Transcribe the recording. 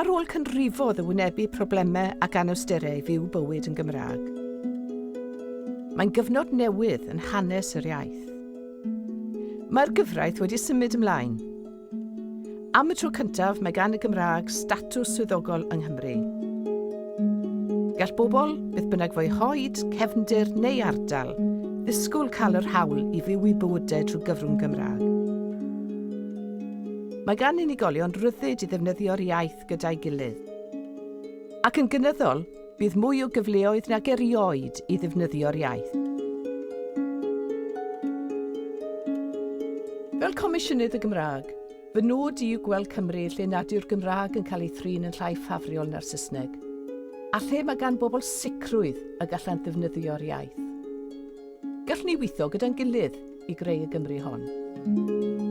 Ar ôl canrifoedd o wynebu problemau ac anawsterau i fyw bywyd yn Gymraeg, mae'n gyfnod newydd yn hanes yr iaith. Mae'r gyfraith wedi symud ymlaen. Am y tro cyntaf, mae gan y Gymraeg statws swyddogol yng Nghymru. Gall bobl, beth bynnag fo'u hoed, cefndir neu ardal, ddisgwyl cael yr hawl i fyw eu bywydau trwy gyfrwng Gymraeg. Mae gan unigolion ryddid i ddefnyddio'r iaith gyda'i gilydd. Ac yn gynyddol, bydd mwy o gyfleoedd nag erioed i ddefnyddio'r iaith. Fel Comisiynydd y Gymraeg, fy nod i yw gweld Cymru lle nad yw'r Gymraeg yn cael ei thrin yn llai ffafriol na'r Saesneg, a lle mae gan bobl sicrwydd y gallant ddefnyddio'r iaith. Gallwn ni weithio gyda'n gilydd i greu y Gymru hon.